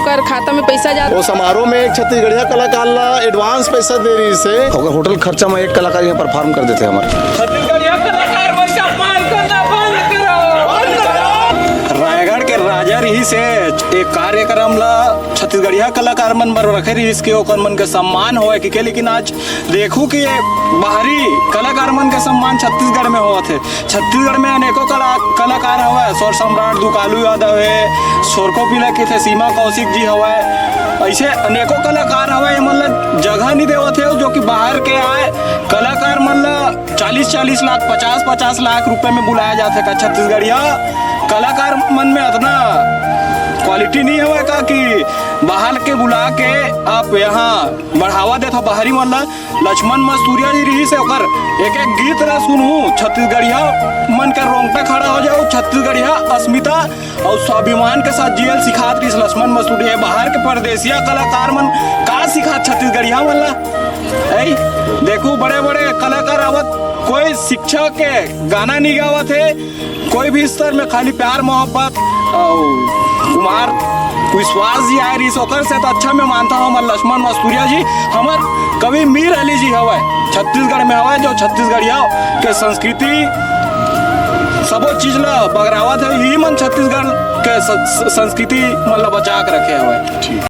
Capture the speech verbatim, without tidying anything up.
ओकर खाता में पैसा जात। वो समारोह में एक छत्तीसगढ़िया कलाकार ला एडवांस पैसा दे रहिस हे। ओकर होटल खर्चा में एक कलाकार यहाँ परफॉर्म कर देथे हमर। छत्तीसगढ़िया कलाकार मन का अपमान करना बंद करो। रायगढ़ के राजा रहिस हे, एक कार्यक्रम ला छत्तीसगढ़िया कलाकार मन बर रखे रहिस के ओकर मन के सम्मान होवय कि के, लेकिन आज देखू कि ये बाहरी कलाकार मन के सम्मान छत्तीसगढ़ में होवत हे। छत्तीसगढ़ में अनेकों कला-, कलाकार हवय, स्वर सम्राट दुकालू यादव हे, सोरको पीला के थे सीमा कौशिक जी हवय, ऐसे अनेकों कलाकार हवय, ये मन ला जगह नहीं देवत हे, जो कि बाहर के आए कलाकार मन ला चालीस चालीस लाख, पचास पचास लाख रुपए में बुलाया जाथे का? छत्तीसगढ़िया कलाकार मन में अतना क्वालिटी नहीं हवय का कि बाहर के बुला के आप यहाँ बढ़ावा देथव बाहरी मन ला? लक्ष्मण मस्तूरिया जी रहिस हे, ओकर एक एक गीत ला सुनहू, छत्तीसगढ़िया मन के रोंगटा खड़ा हो जाऊ। छत्तीसगढ़िया अस्मिता अउ स्वाभिमान के साथ जियल सिखात रहिस लक्ष्मण मस्तूरिया। बाहर के परदेसिया कलाकार मन का सिखात छत्तीसगढ़िया मन ला? ऐ देखू, बड़े बड़े कलाकार आवत, कोई शिक्षा के गाना नहीं गावत हे, कोई भी स्तर में खाली प्यार मोहब्बत अउ कुमार विश्वास जी आए रहिस, ओकर से तो अच्छा मैं मानता हूँ हमर लक्ष्मण मस्तूरिया जी, हमर कवि मीर अली जी हवय, छत्तीसगढ़ में हवय, जो छत्तीसगढ़िया के संस्कृति सबो चीज ला बगरावत हे। यही मन छत्तीसगढ़ के स-, स-, संस्कृति मन ला बचा के रखे हवय। ठीक।